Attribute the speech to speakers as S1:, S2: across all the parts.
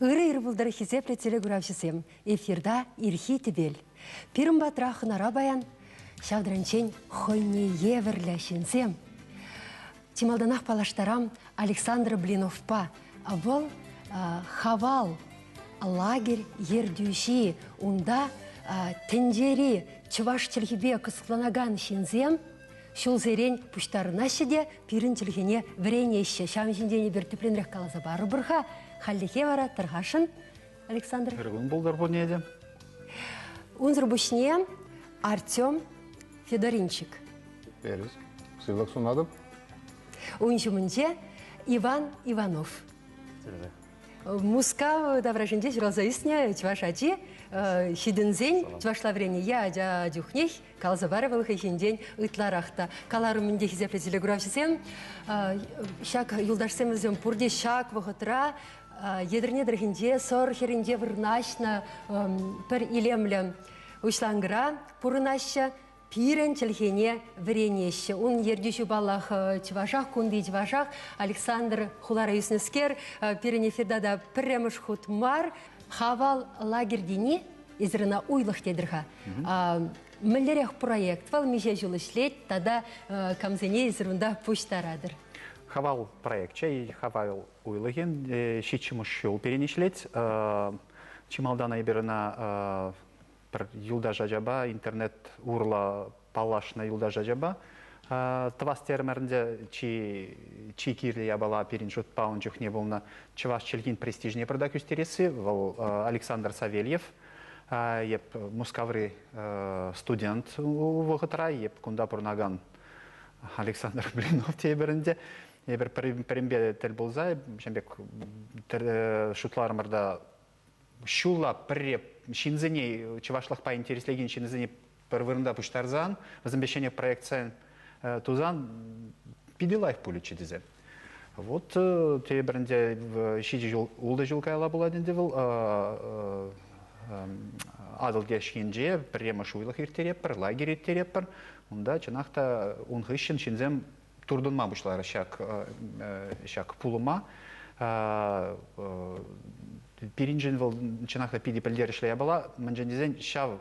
S1: Ырӑ ир пултӑр, хисеплӗ телекуравҫӑсем! Эфирта Ирхи тӗпел. Пирӗн патра хӑнара паян ҫав таранччен хӑйне евӗрлӗ ҫынсем. Чи малтанах паллаштарам Александр Блиновпа. Вӑл Хавал лагерь ертӳҫи. Унта тӗнчери чӑваш чӗлхипе кӑсӑкланакан ҫынсем ҫулсерен пуҫтарӑнаҫҫӗ те пирӗн чӗлхене вӗренеҫҫӗ. Ҫавӑн ҫинчен эпир тӗплӗнрех каласа парӑпӑр-ха. Хальлӗхе вара тӑрхашӑн, Александр.
S2: Пӗр пултӑр пурне те.
S1: Унсӑр пуҫне Артем Федоринчик.
S3: Перес. Сывлӑх сунатӑп.
S1: Ун ҫумӗнче Иван Иванов. Мускав таврашӗнче ҫуралса ӳснӗ чӑваш ачи ҫитӗнсен чӑвашла вӗреннӗ е ача чухнех каласа парӗ вӑл хӑй ҫинчен ытларах та. Каларӑм ӗнтӗ, хисеплӗ телекуравҫӑсем, ҫак юлташсем вӗсем пурте ҫак вӑхӑтра Етӗрне тӑрӑхӗнче Сӑр хӗрринче вырнаҫнӑ пӗр илемлӗ уҫланкӑра пурӑнаҫҫӗ. Пирӗн чӗлхене вӗренеҫҫӗ. Ун ертӳҫи, паллах, чӑвашах, кунти чӑвашах, Александр хулара ӳснӗскер, пирӗн эфирта та пӗрремӗш хут мар. Хавал лагерь тени, эсир ӑна уйлӑх тетӗр-ха. Мӗнлерех проект вӑл, миҫе ҫул ӗҫлет тата камсене эсир унта пуҫтаратӑр?
S2: Хавал проекчӗ, Хавал уйлӑхӗн ҫиччӗмӗш ҫул пирӗн ӗҫлет. Чи малтан эпир ӑна пӗр юлташ ачапа, интернет урлӑ паллашнӑ юлташ ачапа тӑвас терӗмӗр ӗнтӗ. Чи, чи кирлӗ япала пирӗн шутпа ун чухне пулнӑ чӑваш чӗлхин престижне пӑртак ӳстересси. Вӑл Александр Савельев, еп Мускаври студент вӑхӑтра, еп кунта пурӑнакан Александр Блинов тейӗпӗр ӗнтӗ. Эпир пӗр-пӗринпе тӗл пулса ҫавӑн пек шутларӑмӑр та ҫулла пӗрре ҫынсене чӑвашлӑхпа интереслекен ҫынсене пӗр вырӑнта пуҫтарсан, вӗсемпе ҫӗнӗ проектсем тусан питӗ лайӑх пулӗччӗ тесе. Вот тепӗр ӗнтӗ ҫичӗ ҫул, ултӑ ҫул каялла пулать ӗнтӗ вӑл Атӑл леш енче пӗрремӗш уйлӑх ирттеретпӗр, лагерь ирттеретпӗр. Унта чӑнах та ун хыҫҫӑн ҫынсем туртӑнма пуҫларӗ ҫак ҫак пулӑма. Пирӗншӗн вӑл чӑнах та питӗ пӗлтерӗшлӗ япала. Мӗншӗн тесен ҫав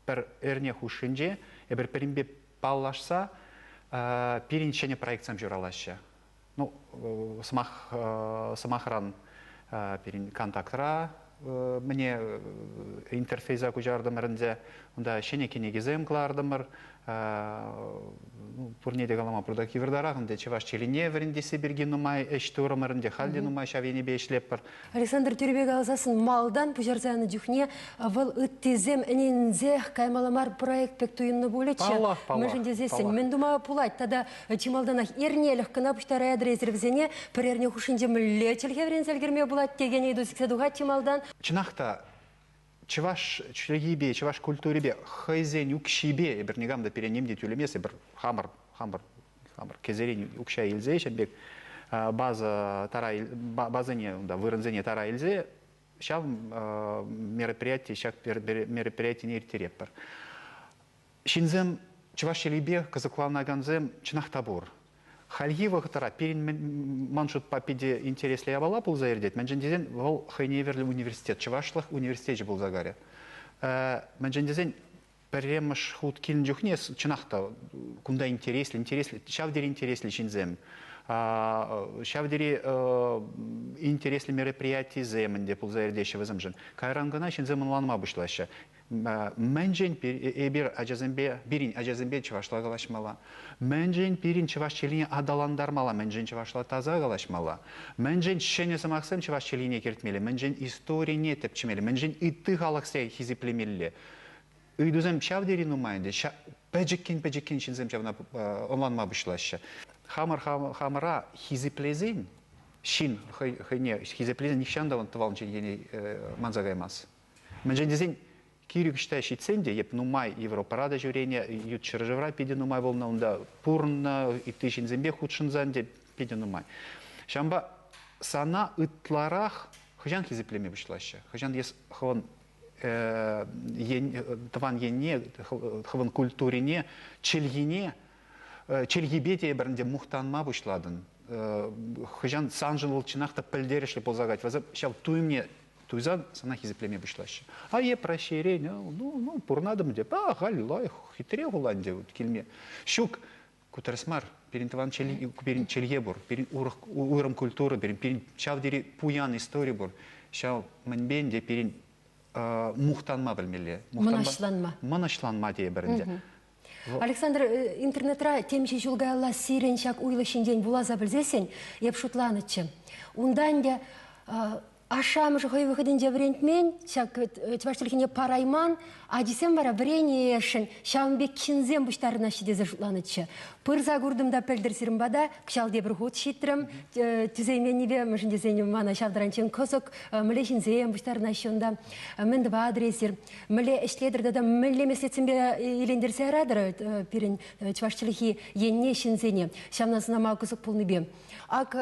S2: пӗр эрне хушшинче эпир пӗринпе паллашса пирӗн ҫӗнӗ проектсем ҫуралаҫҫӗ. Ну, сӑмах, сӑмахран, пирӗн контактра мӗне интерфейса куҫартӑмӑр ӗнтӗ. Унта ҫӗнӗ кӗнекесем кӑлартӑмӑр. Пурне те калама пуртах йывӑртарах ӗнтӗ. Чӑваш чӗлхине вӗрентесси пирки нумай ӗҫ турӑмӑр ӗнтӗ. Халь те нумай ҫав енӗпе ӗҫлетпӗр.
S1: Александр тӳрӗпе каласассӑн малтан пуҫарса янӑ чухне вӑл ыттисем ӗненсех каймалла мар проект пек туйӑннӑ пулӗччӗ.
S2: Паллах, паллах.
S1: Мӗншӗн тесессӗн мӗн тума пулать тата чи малтанах эрнелӗх кӑна пуҫтараятӑр эсир вӗсене, пӗр эрне хушшинче мӗнле чӗлхе вӗренсе ӗлкӗрме пулать текен ыйту сиксе тухать чи малтан.
S2: Чӑнах та, чӑваш чӗлхипе, чӑваш культурипе хӑйсен укҫипе эпир никам та пире ним те тӳлемест, эпир хамӑр, хамӑр, хамӑр кӗсерен укҫа илсе ҫав пек база тара базӑне унта вырӑнсене тара илсе ҫав мероприяти ҫак мероприятине ирттеретпӗр. Ҫынсем чӑваш чӗлхипе кӑсӑкланакансем чӑнах та пур. Хальхи вӑхӑтра пирӗн ман шутпа питӗ интереслӗ япала пулса иртет. Мӗншӗн тесен вӑл хӑйне евӗрлӗ университет, чӑвашлӑх университечӗ пулса карӗ. Мӗншӗн тесен пӗрремӗш хут килнӗ чухне чӑнах та кунта интереслӗ, интереслӗ, ҫав тери интереслӗ ҫынсем, ҫав тери интереслӗ мероприятисем ӗнтӗ пулса иртеҫҫӗ вӗсемшӗн. Кайран кӑна ҫынсем ӑнланма пуҫлаҫҫӗ. Мӗншӗн эпир ачасемпе, пирӗн ачасемпе чӑвашла калаҫмалла? Мӗншӗн пирӗн чӑваш чӗлхине аталантармалла? Мӗншӗн чӑвашла таса калаҫмалла? Мӗншӗн ҫӗнӗ сӑмахсем чӑваш чӗлхине кӗртмелле? Мӗншӗн историне тӗпчемелле? Мӗншӗн ытти халӑхсен хисеплемелле? Ыйтусем ҫав тери нумай ӗнтӗ. Пӗчӗккӗн-пӗчӗккӗн ҫынсем ҫавна ӑнланма пуҫлаҫҫӗ. Хамӑр хамӑра хисеплесен, ҫын хӑйне хисеплесен нихҫан та тӑван чӗлхене манса каймасть. Мӗншӗн тесен кирек ӑҫта ҫитсен те, эп нумай Европӑра та ҫӳренӗ, ют ҫӗршывра питӗ нумай пулнӑ, унта пурӑннӑ, ытти ҫынсемпе хутшӑнсан те питӗ нумай. Ҫавӑнпа сана ытларах хӑҫан хисеплеме пуҫлаҫҫӗ? Хӑҫан эс хӑвӑн тӑван енне, хӑвӑн культурине, чӗлхине, чӗлхипе те эпӗр ӗнтӗ мухтанма пуҫлатӑн. Хӑҫан саншӑн вӑл чӑнах та пӗлтерӗшлӗ пулса каять. Вӗсем ҫав туйӑмне. Туйсан сана хисеплеме пуҫлаҫҫӗ. А е Раҫҫейрен, ну, пурӑнатӑм те, па, халь лайӑх, хитре хулан те килме. Ҫук, ку тӗрӗс мар. Пирӗн тӑван пирӗн чӗлхе пур, пирӗн урӑх уйрӑм культура, пирӗн ҫав тери пуян истори пур. Ҫав мӗнпе те пирӗн мухтанма пӗлмелле.
S1: Мӑнаҫланма.
S2: Мӑнаҫланма тейӗпӗр ӗнтӗ.
S1: Александр, интернетра темиҫе ҫул каялла сирӗн ҫак уйлӑх ҫинчен вуласа пӗлсессӗн эп шутланӑччӗ. Унта ӗнтӗ ашшӗ-амӑшӗ хӑй вӑхӑтӗнче вӗрентмен, ҫак чӑваш чӗлхине парайман, ачисем вара вӗренесшӗн, ҫавӑн пек ҫынсем пуҫтарӑнаҫҫӗ тесе шутланӑччӗ. Пырса куртӑм та пӗлтӗр сирӗн пата, кӑҫал тепӗр хут ҫитрӗм. Тӳсейменнипе, мӗншӗн тесен мана ҫав таранччен кӑсӑк, мӗнле ҫынсем пуҫтарӑнаҫҫӗ унта, мӗн тӑватӑр эсир, мӗнле ӗҫлетӗр тата мӗнле меслетсемпе илентерсе яратӑр пирӗн чӑваш чӗлхи енне ҫынсене. Ҫавна сӑнама кӑсӑк пулнипе. Ак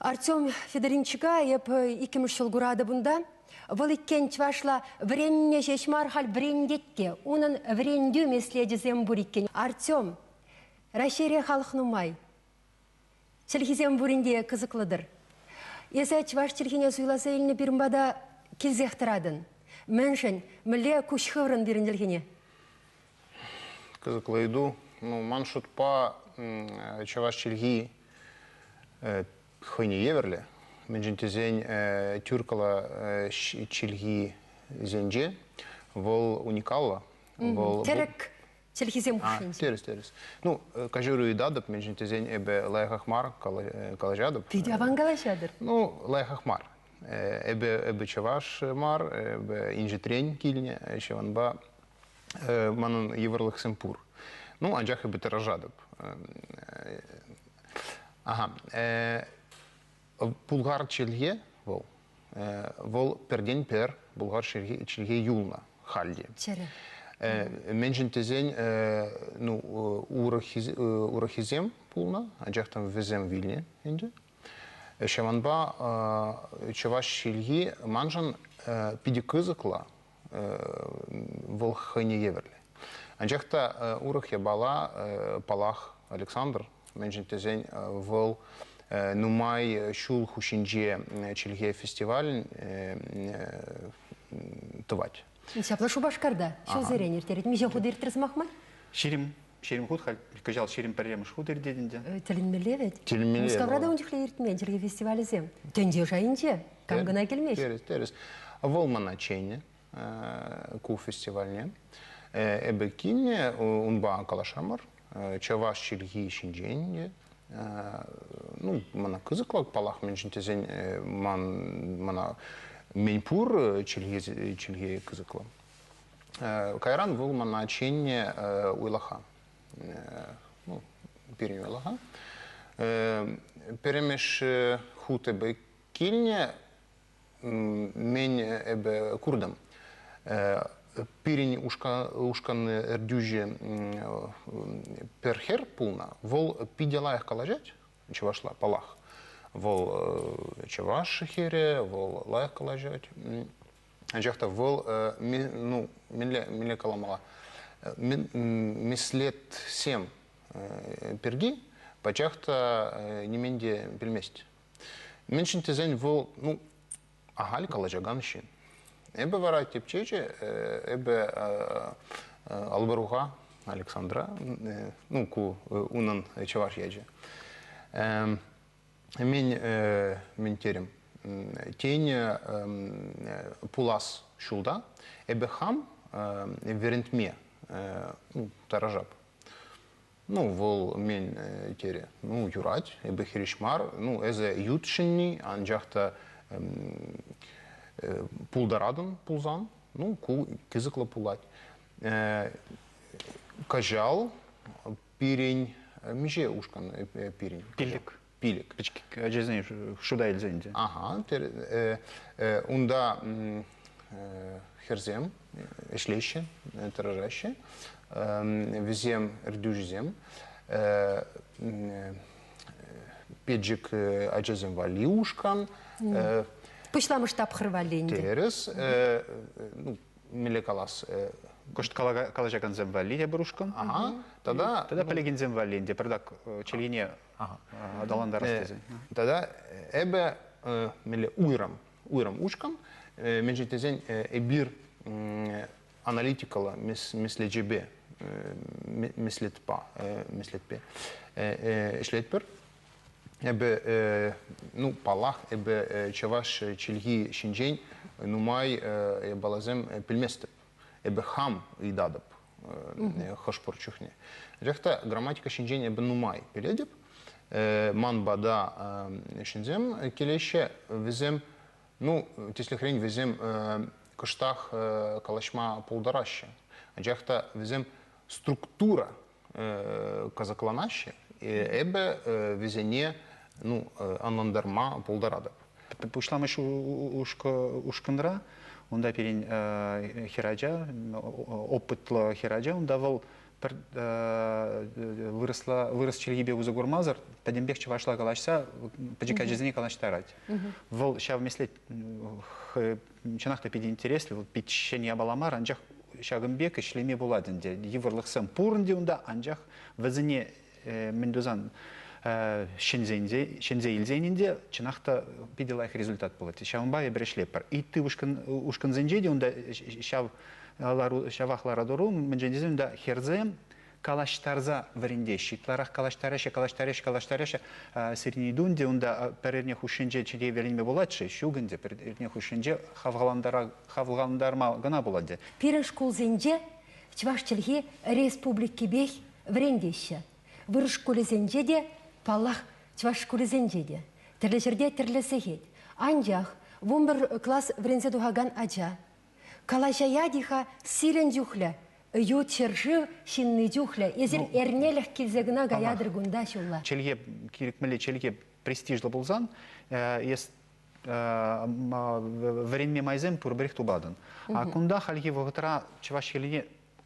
S1: Артем Федоринчика эп иккӗмӗш ҫул куратӑп унта. Вӑл иккен чӑвашла вӗреннӗ ҫеҫ мар, халь вӗрентет те. Унӑн вӗрентӳ меслечӗсем пур иккен. Артем, Раҫҫейре халӑх нумай. Чӗлхисем пурин те кӑсӑклӑ-тӑр. Эсӗ чӑваш чӗлхине суйласа илнӗ пирӗн пата килсех тӑратӑн. Мӗншӗн? Мӗнле куҫ хыврӑн пирӗн чӗлхене?
S3: Кӑсӑклӑ ыйту. Ну, ман шутпа, чӑваш чӗлхи хӑйне евӗрлӗ. Мӗншӗн тесен тюркала чӗлхисенче вӑл уникаллӑ.
S1: Вӑл Тӗрӗк чӗлхисем хушшинче.
S3: Тӗрӗс, тӗрӗс. Ну, каҫару ыйтатӑп, мӗншӗн тесен эпӗ лайӑхах мар калаҫатӑп.
S1: Питӗ аван калаҫатӑр.
S3: Ну, лайӑхах мар. Эпӗ чӑваш мар, эпӗ инҫетрен килнӗ, ҫавӑнпа манӑн йывӑрлӑхсем пур. Ну, анчах эпӗ тӑрӑшатӑп. Ага. Пулхар чӗлхе вӑл. Вӑл пӗртен-пӗр пулхар чӗлхе юлнӑ халь те.
S1: Чӗрӗ.
S3: Мӗншӗн тесен, ну, урӑххисем пулнӑ, анчах та вӗсем вилнӗ ӗнтӗ. Ҫавӑнпа чӑваш чӗлхи маншӑн питӗ кӑсӑклӑ, вӑл хӑйне евӗрлӗ. Анчах та урӑх япала, паллах, Александр, мӗншӗн тесен вӑл нумай ҫул хушшинче чӗлхе фестивалӗн тӑвать.
S1: Ҫапла Шупашкарта ҫулсерен ирттерет. Миҫе хут иртрӗ сӑмах май?
S2: 20 хут, халь кӑҫал 21-мӗш хут иртет ӗнтӗ.
S1: Тӗлӗнмелле вӗт.
S3: Тӗлӗнмелле.
S1: Мускавра та ун чухлӗ иртмен чӗлхе фестивалӗсем. Тӗнче шайӗнче. Кам кӑна килмест.
S3: Тӗрӗс, тӗрӗс. Вӑл мана чӗннӗ ку фестивальне. Эпӗ килнӗ, унпа калаҫрӑмӑр. Чӑваш чӗлхи ҫинчен те. Ну, мана кӑсӑклӑ, паллах, мӗншӗн тесен ман, мана мӗн пур чӗлхе, чӗлхе кӑсӑклӑ. Кайран вӑл мана чӗннӗ уйлӑха. Ну, пирӗн уйлӑха. Пӗрремӗш хут эпӗ килнӗ, мӗн эпӗ куртӑм. Пирӗн ушкӑн ертӳҫи пӗр хӗр пулнӑ. Вӑл питӗ лайӑх калаҫать чӑвашла, паллах. Вӑл чӑваш хӗрӗ, вӑл лайӑх калаҫать. Анчах та вӑл, ну, мӗнле каламалла, меслетсем пирки пачах та нимен те пӗлмест. Мӗншӗн тесен вӑл, ну, ахаль калаҫакан ҫын. Эпӗ вара тӗпчечӗ, эпӗ Албаруха Александра, ну, ку унӑн чӑваш ячӗ. Мен, мен терӗм, тен, пулас ҫулта эпӗ хам вӗрентме тӑрӑшап. Ну, вӑл мен терӗ, ну, юрать, эпӗ хирӗҫ мар, ну, эсӗ ют ҫынни, анчах та пултаратӑн пулсан, ну, ку кӑсӑклӑ пулать. Кӑҫал пирӗн миҫе ушкӑн пирӗн?
S2: Пилӗк.
S3: Пилӗк.
S2: Пӗчӗк ачасене шута илсен те.
S3: Ага, унта хӗрсем ӗҫлеҫҫӗ, тӑрӑшаҫҫӗ. Вӗсем ертӳҫӗсем пӗчӗк ачасем валли ушкӑн.
S1: Пуҫламӑш тапхӑр валли ӗнтӗ.
S3: Тӗрӗс. Ну, мӗнле калас?
S2: Кӑшт калаҫакансем валли те пӗр ушкӑн.
S3: Ага. Тата
S2: Тата пӗлекенсем валли ӗнтӗ пӗртак чӗлхене аталантарас тесе.
S3: Тата эпӗ мӗнле уйрӑм. Уйрӑм ушкӑн, мӗншӗн тесен эпир аналитикӑллӑ меслечӗпе меслетпе ӗҫлетпӗр. Эпӗ, ну, паллах, эпӗ чӑваш чӗлхи ҫинчен нумай япаласем пӗлместӗп. Эпӗ хам ыйтатӑп хӑш-пӗр чухне. Анчах та грамматика ҫинчен эпӗ нумай пӗлетӗп. Ман пата ҫынсем килеҫҫӗ, вӗсем, ну, тӗслӗхрен, вӗсем кӑштах калаҫма пултараҫҫӗ. Анчах та вӗсем структура кӑсӑкланаҫҫӗ. Эпӗ вӗсене, ну, ӑнлантарма пултаратӑп.
S2: Пуҫламӑш ушкӑнра унта пирӗн хӗрача, опытлӑ хӗрача, унта вӑл пӗр вырӑсла вырӑс чӗлхипе усӑ курмасӑр пӗтӗмпех чӑвашла калаҫса пӗчӗк ачасене калаҫтарать. Вӑл ҫав меслет чӑнах та питӗ интереслӗ, вӑл пит ҫӗнӗ япала мар, анчах ҫакӑн пек ӗҫлеме пулать ӗнтӗ. Йывӑрлӑхсем пур ӗнтӗ унта, анчах вӗсене мӗн тусан ҫӗнсе илсен ӗнтӗ чӑнах та питӗ лайӑх результат пулать. Ҫавӑнпа эпир ӗҫлетпӗр. Ытти ушкӑнсенче те унта ҫав ҫавах лару-тӑру, мӗншӗн тесен унта хӗрсем калаҫтарса вӗрентеҫҫӗ. Ытларах калаҫтараҫҫӗ, калаҫтараҫҫӗ, калаҫтараҫҫӗ. Сирӗн ыйту ӗнтӗ унта пӗр эрне хушшинче чӗлхе вӗренме пулать-ши? Ҫук ӗнтӗ, пӗр эрне хушшинче хавхалантарма кӑна пулать.
S1: Пирӗн шкулсенче чӑваш чӗлхи республикипех вӗрентеҫҫӗ. Вырӑс шкулӗсенче те, паллах, чӑваш шкулӗсенче те. Тӗрлӗ ҫӗрте тӗрлӗ сехет. Анчах 11 класс вӗренсе тухакан ача калаҫаять-и-ха сирӗн чухлӗ, ют ҫӗршыв ҫынни чухлӗ. Эсир эрнелӗх килсе кӑна каятӑр кунта ҫулла.
S2: Чӗлхе, кирек мӗнле чӗлхе престижлӑ пулсан, эс вӗренме майсем пурпӗрех тупатӑн. А кунта хальхи вӑхӑтра чӑваш чӗлхине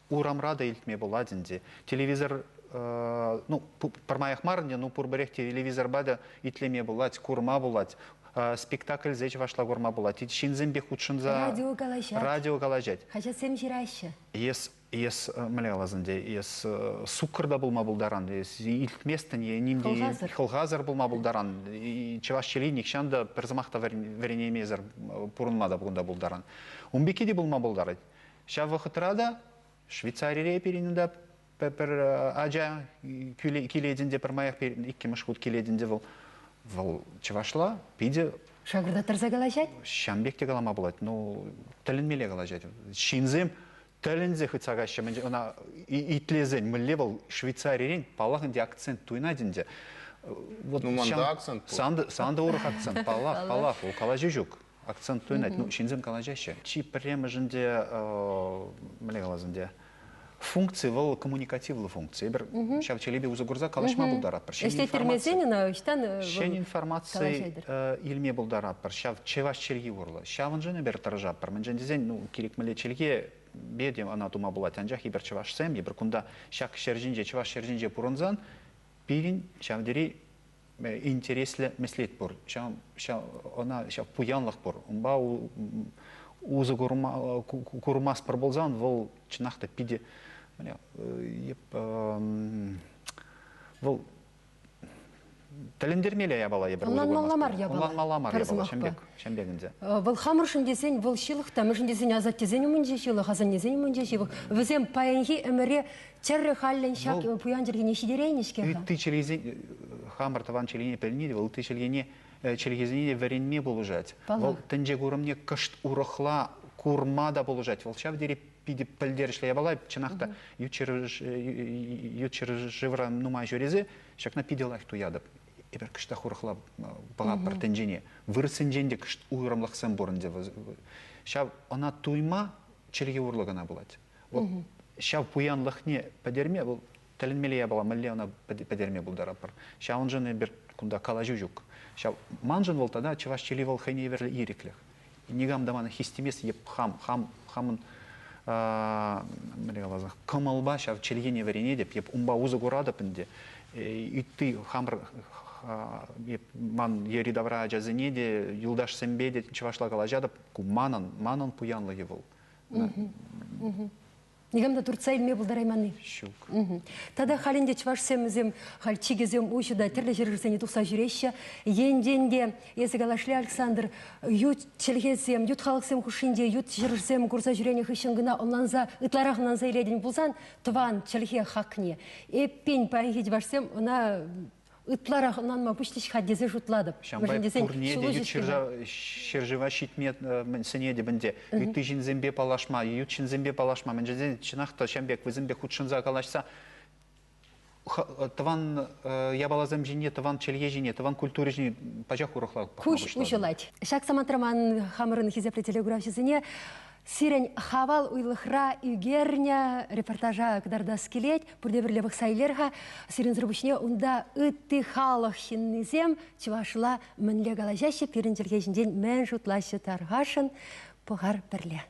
S2: урамра та илтме пулать ӗнтӗ. Телевизор, ну, пӗрмаях мар ӗнтӗ, но пурпӗрех телевизорпа та итлеме пулать, курма пулать. Спектакльсе чӑвашла курма пулать. Ҫынсемпе хутшӑнса...
S1: Радио калаҫать.
S2: Радио калаҫать.
S1: Хаҫатсем ҫыраҫҫӗ.
S2: Эс, эс, мӗнле калас ӗнтӗ, эс суккӑр та пулма пултаран, эс илтместӗн е ним те хӑлхасӑр пулма пултаран. Чӑваш чӗлхи нихҫан та пӗр сӑмах та вӗренеймесӗр пурӑнма та кунта пултаран. Ун пекки те пулма пултарать. Ҫав вӑхӑтра та Швейцарире пирӗн унта пӗр ача килет ӗнтӗ, пӗрмаях иккӗмӗш хут килет ӗнтӗ вӑл. Вӑл чӑвашла питӗ...
S1: Шакӑртаттарса калаҫать?
S2: Ҫам пек те калама пулать. Ну, тӗлӗнмелле калаҫать. Ҫынсем тӗлӗнсе хытса каҫҫӗ. Ӑна итлесен, мӗнле вӑл Швейцарирен, паллах ӗнтӗ, акцент туйнать ӗнтӗ.
S3: Вот, ну, манда акцент
S2: пур. Санда урӑх акцент, паллах, паллах, ол калаҫу ҫук. Акцент туйнать, ну, ҫынсем калаҫаҫҫӗ. Чи пӗрремӗшӗнче, мӗнле калас ӗнтӗ, функци вӑл коммуникативлӑ функци. Эпир ҫав чӗлхепе усӑ курса калаҫма пултаратпӑр.
S1: Ӗҫлеттермесен ӑна ӑҫтан
S2: Ҫӗнӗ информаци илме пултаратпӑр. Ҫав чӑваш чӗлхи урлӑ. Ҫавӑншӑн эпир тӑрӑшатпӑр. Мӗншӗн тесен, ну, кирек мӗнле чӗлхе те ӑна тума пулать. Анчах эпир чӑвашсем, эпир кунта ҫак ҫӗр ҫинче, чӑваш ҫӗр ҫинче пурӑнсан, пирӗн ҫав тери интереслӗ меслет пур. Ҫав, ҫав, ӑна ҫав пуянлӑх пур. Унпа усӑ курма, курмастпӑр пулсан, вӑл чӑнах та питӗ вӑл тӗлӗнтермелле япала эпир.
S1: Ӑнланмалла мар япала.
S2: Ӑнланмалла мар япала, ҫембек, ҫембек ӗнтӗ.
S1: Вӑл хамӑршӑн тесен, вӑл ҫылӑх та, мӗншӗн тесен асаттесен умӗнче ҫылӑх, асаннесен умӗнче ҫывӑх. Вӗсем паянхи ӗмӗре чӗрӗ халлӗн ҫак пуян чӗлхене ҫитерейнӗ-ҫке-ха.
S2: Ытти чӗлхесен, хамӑр тӑван чӗлхене пӗлни вӑл ытти чӗлхене чӗлхесене вӗренме пулӑшать. Вӑл тӗнче курӑмне кӑшт урӑхла курма та пулӑшать. Вӑл ҫав тери питӗ пӗлтерӗшлӗ япала. Чӑнах та ют ҫӗршывра нумай ҫӳресе ҫакна питӗ лайӑх туятӑп. Эпир кӑштах урӑхла пӑхатпӑр тӗнчене. Вырӑссенчен те кӑшт уйрӑмлӑхсем пур ӗнтӗ. Ҫав ӑна туйма чӗлхе урлӑ кӑна пулать. Вот ҫав пуянлӑхне пӗтерме вӑл тӗлӗнмелле япала, мӗнле ӑна пӗтерме пултаратпӑр. Ҫавӑншӑн эпир кунта калаҫу ҫук. Ҫав маншӑн вӑл тата чӑваш чӗлхи вӑл хӑйне евӗрлӗ ирӗклӗх. Никам та мана хистемест, еп хам, хам, хамӑн мӗнле каласа, кӑмӑлпа ҫав чӗлхене вӗренетӗп, еп унпа усӑ куратӑп ӗнтӗ. Ытти хамӑр ман йӗри-тавра ачасене те, юлташсемпе те чӑвашла калаҫатӑп. Ку манӑн, манӑн пуянлӑхӗ вӑл.
S1: Никам та туртса илме пултарайманни?
S2: Ҫук.
S1: Тата халь ӗнтӗ чӑвашсем вӗсем халь чикӗсем уҫӑ та тӗрлӗ ҫӗршывсене тухса ҫӳреҫҫӗ. Енчен те эсӗ калашле, Александр, ют чӗлхесем, ют халӑхсем хушшинче ют ҫӗршывсем курса ҫӳренӗ хыҫҫӑн кӑна ӑнланса, ытларах ӑнланса илетӗн пулсан тӑван чӗлхе хакне. Эппин, паянхи чӑвашсем ӑна ытларах ӑнланма пуҫлӗҫ-ха тесе шутлатӑп.
S2: Ҫавӑнпа пурне те ют ҫӗршыва ҫитме сӗнетӗп ӗнтӗ. Ытти ҫынсемпе паллашма, ют ҫынсемпе паллашма. Мӗншӗн чӑнах та ҫавӑн пек вӗсемпе хутшӑнса калаҫса тӑван япаласем ҫине, тӑван чӗлхе ҫине, тӑван культура ҫине пачах урӑхла пӑхма
S1: Куҫ уҫӑлать. Ҫак самантра ман хамӑрӑн хисеплӗ телекуравҫӑсене сирӗн Хавал уйлӑхра ӳкернӗ репортажа кӑтартас килет. Пурте пӗрле пӑхса илер-ха. Сирӗнсӗр пуҫне унта ытти халӑх ҫыннисем чӑвашла мӗнле калаҫаҫҫӗ, пирӗн чӗлхе ҫинчен мӗн шутлаҫҫӗ тархасшӑн пӑхар пӗрле.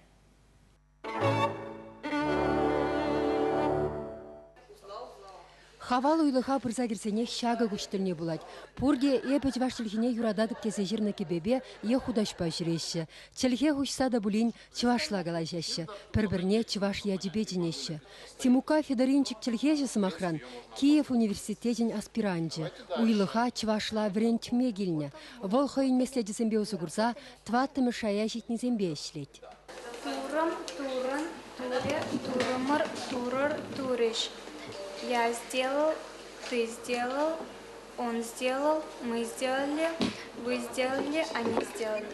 S1: Хавал уйлӑха пырса кӗрсенех ҫакӑ куҫ тӗлне пулать. Пурте эпӗ чӑваш чӗлхине юрататӑп тесе ҫырнӑ кӗпепе е хутаҫпа ҫӳреҫҫӗ. Чӗлхе хуҫса та пулин чӑвашла калаҫаҫҫӗ, пӗр-пӗрне чӑваш ячӗпе чӗнеҫҫӗ. Тимука Федоринчик чӗлхеҫӗ, сӑмахран, Киев университечӗн аспиранчӗ, уйлӑха чӑвашла вӗрентме килнӗ. Вӑл хӑйӗн меслечӗсемпе усӑ курса тӑваттӑмӗш шая ҫитнисемпе ӗҫлет.
S4: Турӑм, турӑн, турӗ, турӑмӑр, турӑр, турӗҫ. Я сделал, ты сделал, он сделал, мы сделали, вы сделали, они сделали.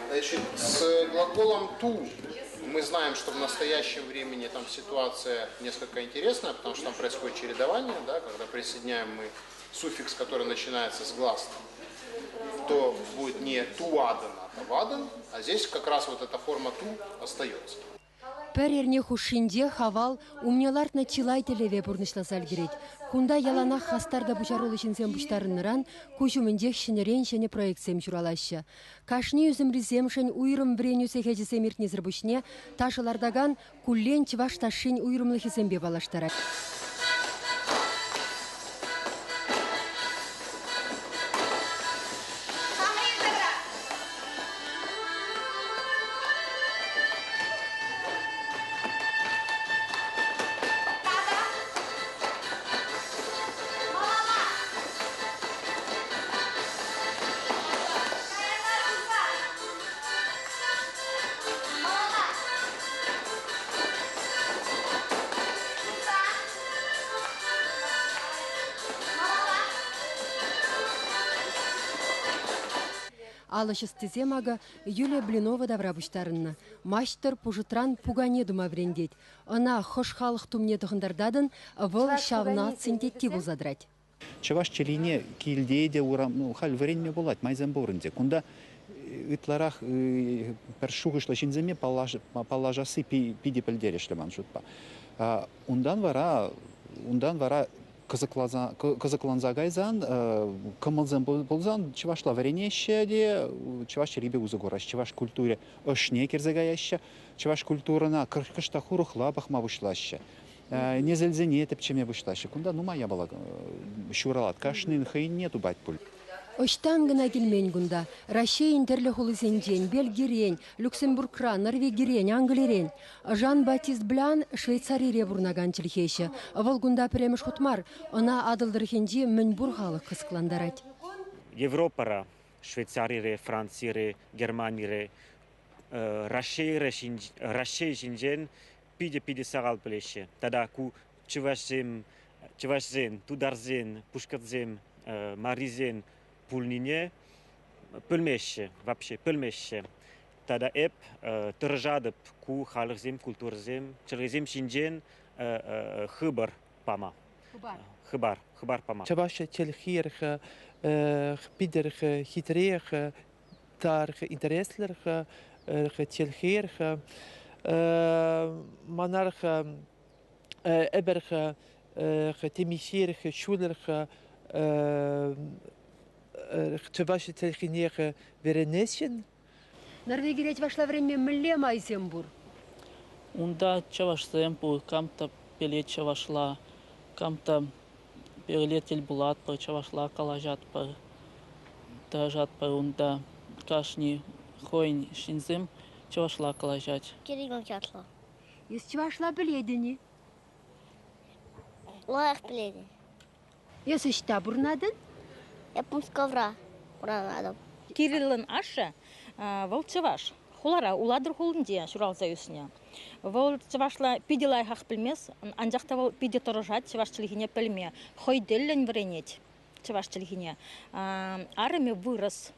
S3: Значит, с глаголом «ту» мы знаем, что в настоящем времени там ситуация несколько интересная, потому что там происходит чередование, да, когда присоединяем мы суффикс, который начинается с гласным, то будет не туадан, а тавадан, а здесь как раз вот эта форма ту остается.
S1: Пӗр эрне хушшинче Хавал умне лартнӑ чылай тӗллеве пурнӑҫласа ӗлкӗрет. Кунта яланах хастар та пуҫаруллӑ ҫынсем пуҫтарӑннӑран куҫ умӗнчех ҫӗнӗрен ҫӗнӗ проектсем ҫуралаҫҫӗ. Кашни ӳсӗмрисемшӗн уйрӑм вӗренӳ сехечӗсем иртнисӗр пуҫне ташӑ лартакан куллен чӑваш ташшин уйрӑмлӑхӗсемпе паллаштарать. Алӑ ӑстисем акӑ Юлия Блинова тавра пуҫтарӑннӑ. Маҫтӑр пушӑтран пукане тума вӗрентет. Ӑна хӑш халӑх тумне тӑхӑнтартатӑн, вӑл ҫав нацин тетти пулса тӑрать.
S2: Чӑваш чӗлхине килте те урам, ну, халь вӗренме пулать, майсем пур ӗнтӗ. Кунта ытларах пӗр шухӑшлӑ ҫынсемпе паллашасси питӗ пӗлтерӗшлӗ ман шутпа. Унтан вара, унтан вара кӑсӑкланса кайсан, кӑмӑлсем пулсан чӑвашла вӗренеҫҫӗ те, чӑваш чӗлхипе усӑ кураҫҫӗ, чӑваш культури ӑшне кӗрсе каяҫҫӗ, чӑваш культурӑна кӑштах урӑхла пӑхма пуҫлаҫҫӗ. Несӗлсене тӗпчеме пуҫлаҫҫӗ. Кунта нумай япала ҫуралать. Кашнин хӑйне тупать пуль.
S1: Ӑҫтан кӑна килмен кунта. Раҫҫейӗн тӗрлӗ хулисенчен, Бельгирен, Люксембургран, Норвегирен, Англирен. Жан-Батист Блян Швейцарире пурӑнакан чӗлхеҫӗ. Вӑл кунта пӗрремӗш хут мар. Ӑна Атӑл тӑрӑхӗнчи мӗнпур халӑх кӑсӑклантарать.
S5: Европӑра, Швейцарире, Францире, Германире, Раҫҫейре, Раҫҫей ҫинчен питӗ-питӗ сахал пӗлеҫҫӗ. Тата ку чӑвашсем, чӑвашсен, тутарсен, пушкӑртсем, марисен пулнине пӗлмеҫҫӗ, вообще пӗлмеҫҫӗ. Тата эп тӑрӑшатӑп ку халӑхсем, культурӑсем, чӗлхесем ҫинчен хыпар пама. Хыпар. Хыпар пама.
S6: Чӑваш чӗлхи питӗр хитрех, тарх интереслӗрх, чӗлхерх. Манарх эпӗрх темиҫерх ҫулӑрх чӑваш чӗлхинех вӗренесшӗн.
S1: Норвегире чӑвашла вӗренме мӗнле майсем пур?
S7: Унта чӑвашсем пур, кам та пӗлет чӑвашла, кам та пӗрле тӗл пулатпӑр, чӑвашла калаҫатпӑр, тӑрӑшатпӑр унта. Кашни хӑйӗн ҫынсем чӑвашла калаҫать.
S8: Кирилл ятлӑ.
S1: Эс чӑвашла пӗлетӗн-и?
S8: Лайӑх пӗлетӗн.
S1: Эс ӑҫта пурӑнатӑн?
S8: Эп Мускавра пурӑнатӑп.
S9: Кириллӑн ашшӗ вӑл чӑваш. Хулара, Улатӑр хулинче ҫуралса ӳснӗ. Вӑл чӑвашла питӗ лайӑхах пӗлмест, анчах та вӑл питӗ тӑрӑшать чӑваш чӗлхине пӗлме. Хӑй тӗллӗн вӗренет чӑваш чӗлхине. Арӑмӗ вырӑс.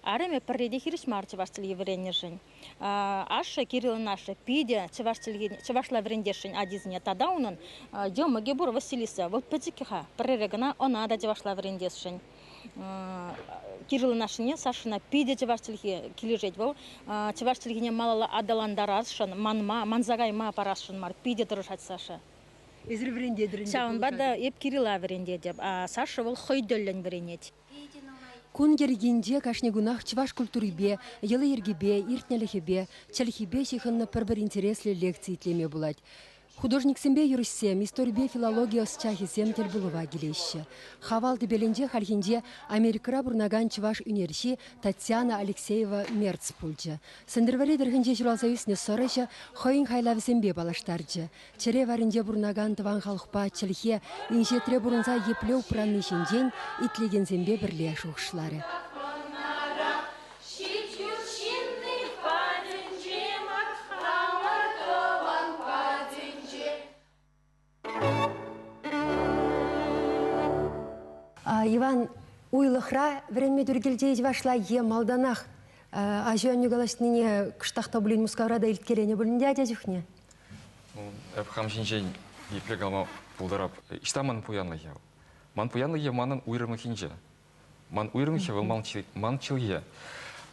S9: Арӑмӗ пӗрре те хирӗҫ мар чӑваш чӗлхи вӗреннӗшӗн. Ашшӗ, Кириллӑн ашшӗ, питӗ чӑваш чӗлхи, чӑвашла вӗрентесшӗн ачисене. Тата унӑн йӑмӑкӗ пур, Василиса. Вӑл пӗчӗккӗ-ха, пӗррере кӑна ӑна та чӑвашла вӗрентесшӗн. Кириллӑн ашшӗне, Сашӑна, питӗ чӑваш чӗлхи килӗшет вӑл. Чӑваш чӗлхине малалла аталантарасшӑн, манма, манса кайма парасшӑн мар. Питӗ тӑрӑшать Саша.
S1: Эсир вӗрентетӗр ӗнтӗ.
S9: Ҫавӑнпа та эп Кирилла вӗрентетӗп, а Саша вӑл хӑй тӗллӗн вӗренет.
S1: Кун йӗркинче кашни кунах чӑваш культурипе, йӑли-йӗркипе, иртнӗлӗхӗпе, чӗлхипе ҫыхӑннӑ пӗр-пӗр интереслӗ лекци итлеме пулать. Художниксемпе юрӑҫсем, историпе филологи ӑсчахӗсем тӗлпулӑва килеҫҫӗ. Хавал тӗпелӗнче хальхинче Америкӑра пурӑнакан чӑваш ӳнерҫи Татьяна Алексеева Мерц пулчӗ. Сӗнтӗрвӑрри тӑрӑхӗнче ҫуралса ӳснӗ сӑрӑҫӑ хӑйӗн хайлавӗсемпе паллаштарчӗ. Чӗре варринче пурӑнакан тӑван халӑхпа чӗлхе инҫетре пурӑнса епле упранни ҫинчен итлекенсемпе пӗрле шухӑшларӗ. Иван, уйлӑхра вӗренме тӳр килчӗ чӑвашла е малтанах аҫу-аннӳ калаҫнине кӑштах та пулин Мускавра та илткеленӗ пулин те ача чухне?
S10: Эп хам ҫинчен епле калама пултарап. Ӑҫта ман пуянлӑхӗ? Ман пуянлӑхӗ манӑн уйрӑмлӑхӗнче. Ман уйрӑмлӑхӗ вӑл ман чӗлхе.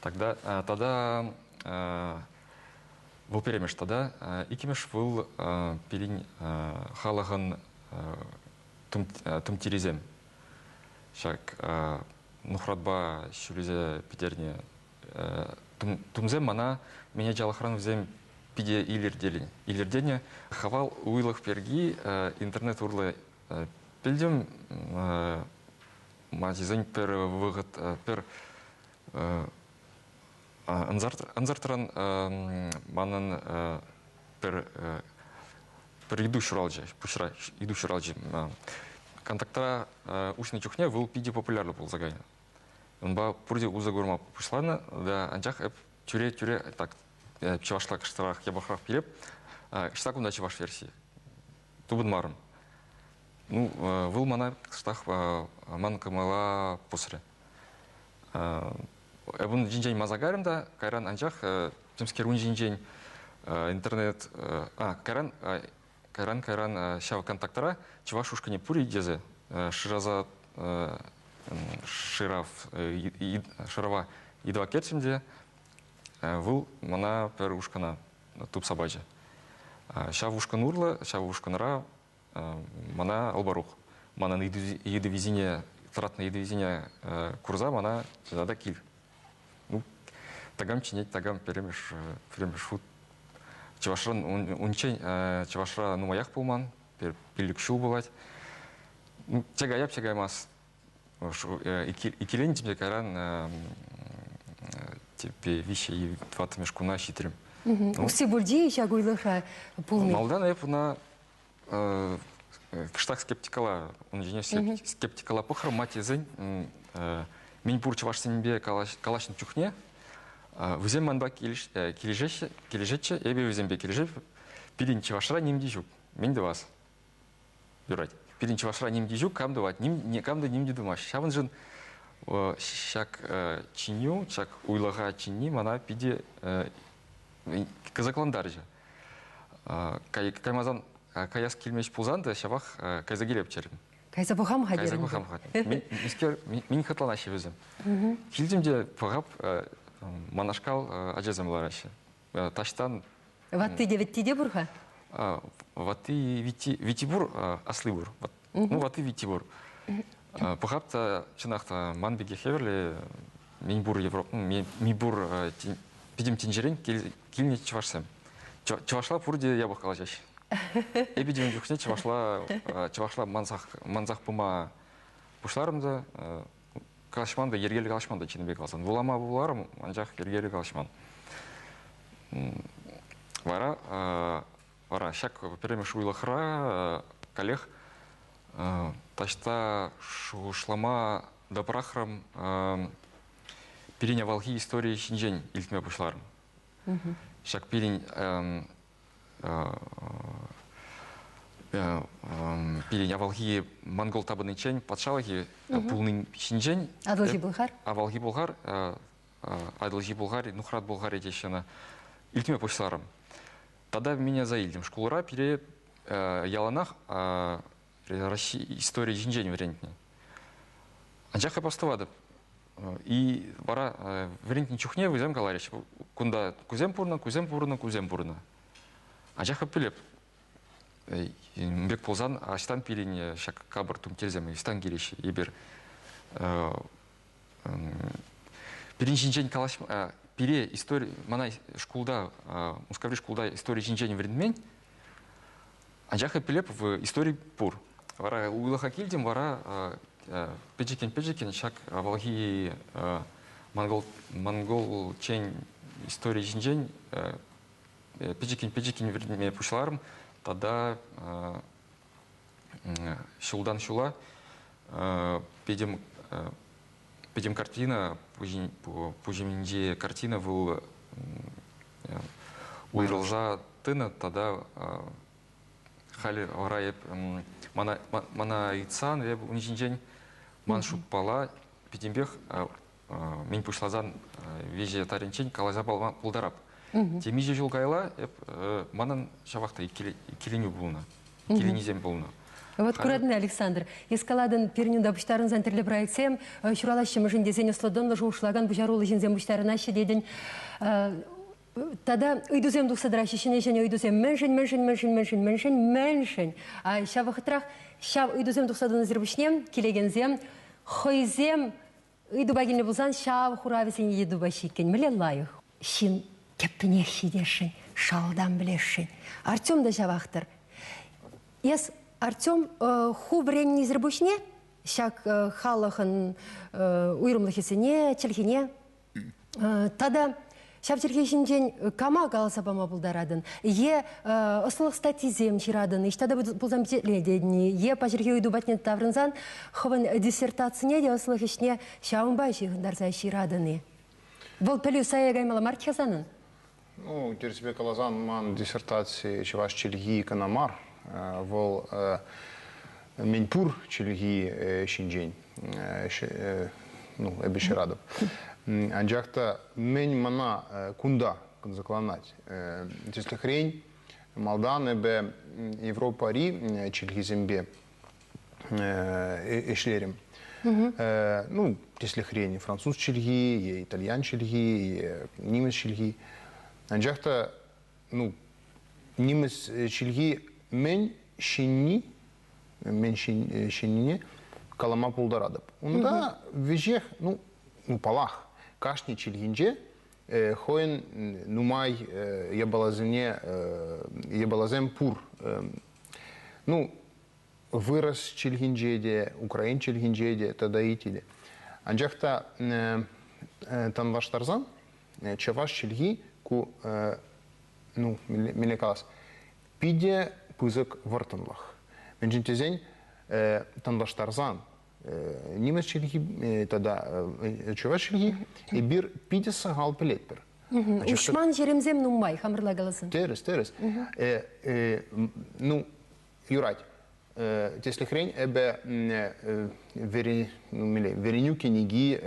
S10: Тогда тата вӑл пӗрремӗш тата иккӗмӗш вӑл пирӗн халӑхӑн тумтирӗсем. Ҫак нухратпа ҫӳлесе пӗтернӗ тумсем мана меня чалӑхран вӗсем питӗ илӗртенӗ. Хавал уйлӑх пирки интернет урлӑ пӗлтӗм. Ма тесен пӗр вӑхӑт пӗр ӑнсӑртран манӑн пӗр пӗр ыйту ҫуралчӗ, пуҫра ыйту ҫуралчӗ. Контактра уҫнӑ чухне вӑл питӗ популярлӑ пулса кайнӑ. Унпа пурте усӑ курма пуҫланӑ, да, анчах эп тӳре-тӳре так чӑвашла кӑштӑрах япӑхрах пилеп. Ӑҫта кунта чӑваш версийӗ? Тупӑнмарӑм. Ну, вӑл мана кӑштах ман кӑмӑла пусрӗ. Эп ун ҫинчен манса кайрӑм та, кайран анчах темскер ун ҫинчен интернет... А, кайран, кайран, кайран ҫав контактра чӑваш ушкӑнӗ пур-и тесе шыраса шырав, шырава ыйтӑва кӗртрӗм те, вӑл мана пӗр ушкӑна тупса пачӗ. Ҫав ушкӑн урлӑ, ҫав ушкӑнра мана Албарух, манӑн ыйтӑвисене, тӑратнӑ ыйтӑвисене курса мана тата кил. Ну, такам чӗнет, такам пӗрремӗш, пӗрремӗш хут. Чӑвашран унччен Чӑвашра нумаях пулман, пилӗк ҫул пулать. Ну, те каяп, те каймас. Иккӗлентӗм те кайран тепе виҫҫӗ е тӑваттӑмӗш куна ҫитрӗм.
S1: Усси пулчӗ-и ҫак уйлӑхра пулни?
S10: Малтан эп ӑна кӑштах скептикала, ун ҫине скептикала пӑхрӑм, ма тесен мӗн пур чӑвашсемпе калаҫнӑ чухне вӗсем манпа килӗшеҫҫӗ, килӗшетчӗ, эпӗ вӗсемпе килӗшеп. Пирӗн чӑвашра ним те ҫук. Мӗн тӑвас? Юрать. Пирӗн чӑвашра ним те ҫук, кам тӑвать? Ним, никам та ним те тумасть. Ҫавӑншӑн ҫак чӗнӳ, ҫак уйлӑха чӗнни мана питӗ кӑсӑклантарчӗ. Каймасан, каяс килмест пулсан та ҫавах кайса килеп терӗм.
S1: Кайса пӑхам-ха
S10: Кайса пӑхам-ха. Мискер, мин хӑтланаҫҫӗ вӗсем. Килтӗм те пӑхап, манашкал ачасем лараҫҫӗ. Таҫтан
S1: Ватти те вӗтти те пур-ха?
S10: Ватти витти, витти пур, асли пур. Ну, ватти витти пур. Пӑхап та, чӑнах та, ман пекех евӗрлӗ мӗн пур Европа, мӗн пур пӗтӗм тӗнчерен килнӗ чӑвашсем. Чӑвашла пурте япӑх калаҫаҫҫӗ. Эпӗ те ун чухне чӑвашла чӑвашла мансах мансах пыма пуҫларӑм та калаҫман та, йӗркеллӗ калаҫман та чӑннипе каласан. Вулама вуларӑм, анчах йӗркеллӗ калаҫман. Вара Вара ҫак пӗрремӗш уйлӑхра каллех таҫта шухӑшлама та пӑрахрӑм, пирӗн авалхи истори ҫинчен илтме пуҫларӑм. Ҫак пирӗн пирӗн авалхи монгол тапӑниччен патшалӑхӗ пулнин ҫинчен.
S1: Авалхи Пӑлхар?
S10: Авалхи Пӑлхар, Атӑлҫи Пӑлхар, Нухрат Пӑлхарӗ теҫҫӗ ӑна. Илтме пуҫларӑм. Тата меня заилтӗм. Шкулра пире яланах Россия историйӗ ҫинчен вӗрентнӗ. Анчах эп астӑватӑп. И вара вӗрентнӗ чухне вӗсем каларӗҫ, кунта кусем пурӑннӑ, кусем пурӑннӑ, кусем пурӑннӑ. Анчах эп пӗлеп, пек пулсан ӑҫтан пирӗн ҫак капӑр тумтирсем ӑҫтан килеҫҫӗ? Эпир пирӗн ҫинчен калаҫма пире истори мана шкулта Мускаври шкулта истори ҫинчен вӗрентмен. Анчах эп пӗлеп, истори пур. Вара уйлӑха килтӗм, вара пӗчӗккӗн-пӗчӗккӗн ҫак авалхи монгол монголчен истори ҫинчен пӗчӗккӗн-пӗчӗккӗн вӗренме пуҫларӑм. Тата ҫултан ҫула пӗтӗм пӗтӗм картина пуҫӗнчи картина вӑл уйрӑлса тӑнӑ тата халӗ вара эп мана мана ыйтсан эп ун ҫинчен ман шутпала пӗтӗмпех мӗн пуҫласан виҫӗ таринчен каласа пама пултарап. Темиҫе ҫул каялла эп манӑн ҫавах та иккӗленӳ пулнӑ, иккӗленӳсем пулнӑ.
S1: Вот куратӑн, Александр, эскаладӑн пирӗн унта пуҫтарӑнсан тӗрлӗ проектсем ҫуралаҫҫӗ мӗншӗн тесен ӑслӑ-тӑнлӑ шухӑшлакан пуҫаруллӑ ҫынсем пуҫтарӑнаҫҫӗ тетӗн. Тата ыйтусем тухса тӑраҫҫӗ, ҫӗнӗ-ҫӗнӗ ыйтусем. Мӗншӗн, мӗншӗн, мӗншӗн, мӗншӗн, мӗншӗн, мӗншӗн? Ҫав вӑхӑтрах ҫав ыйтусем тухса тӑнисӗр пуҫне килекенсем хӑйсем ыйтупа килнӗ пулсан ҫав хуравӗсене те тупаҫҫӗ иккен. Мӗнле лайӑх. Ҫын тӗпнех ҫитесшӗн, шалтан пӗлесшӗн. Артем та ҫавах-тӑр. Эс, Артем, ху вӗреннисӗр пуҫне ҫак халӑхӑн уйрӑмлӑхӗсене, чӗлхине Тата ҫав чӗлхе ҫинчен кама каласа пама пултаратӑн? Е ӑслӑлӑх статйисем ҫыратӑн, ӑҫта та пулсан пичетлетӗн-и? Е паҫӑрхи ыйту патне таврӑнсан хӑвӑн диссертацине те ӑслӑх ӗҫне ҫавӑнпа ҫыхӑнтарса ҫыратӑн-и? Вӑл пӗлӳ сая каймалла мар-ха санӑн?
S3: Ну, тӗрӗспе каласан, ман диссертаци чӑваш чӗлхи кӑна мар. Вӑл мӗн пур чӗлхи ҫинчен ну, эпӗ ҫыратӑп. Анчах та мӗн мана кунта кӑсӑкланать? Тӗслӗхрен, малтан эпӗ Европӑри чӗлхесемпе ӗҫлерӗм. Ну, тӗслӗхрен, француз чӗлхи е итальян чӗлхи, е нимӗҫ чӗлхи. Анчах та, ну, нимӗҫ чӗлхи мӗн ҫӗнни, мӗн ҫӗннине калама пултаратӑп. Унта веҫех, ну, палах, кашни чӗлхинче хӑйӗн нумай япаласене, япаласем пур. Ну, вырӑс чӗлхинче те, украин чӗлхинче те тата итиле. Анчах та танлаштарсан чӑваш чӗлхи ку ну, мӗнле калас, питӗ пысӑк вӑрттӑнлӑх. Мӗншӗн тесен танлаштарсан нимӗҫ чӗлхи тата чӑваш чӗлхи эпир питӗ сахал пӗлетпӗр.
S1: Уҫман ҫеремсем нумай, хамӑрла каласан.
S3: Тӗрӗс, тӗрӗс. Ну, юрать. Тӗслӗхрен, эпӗ вӗренӳ кӗнеки,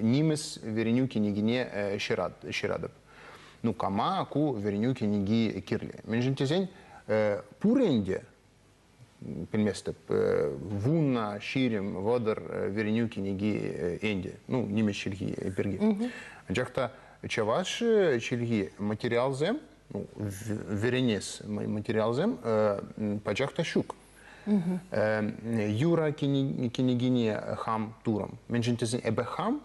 S3: нимӗс вӗренӳ кӗнекине ҫыратӑп. Ну, кама ку вӗренӳ кӗнеки кирлӗ? Мӗншӗн тесен, пур ӗнтӗ, пӗлместӗп, 10, 20, 30 вӗренӳ кӗнеки ӗнтӗ. Ну, нимӗҫ чӗлхи пирки. Анчах та чӑваш чӗлхи материалсем ну, вӗренес материалсем пачах та ҫук. Юра кӗнекине хам турӑм. Мӗншӗн тесен эпӗ хам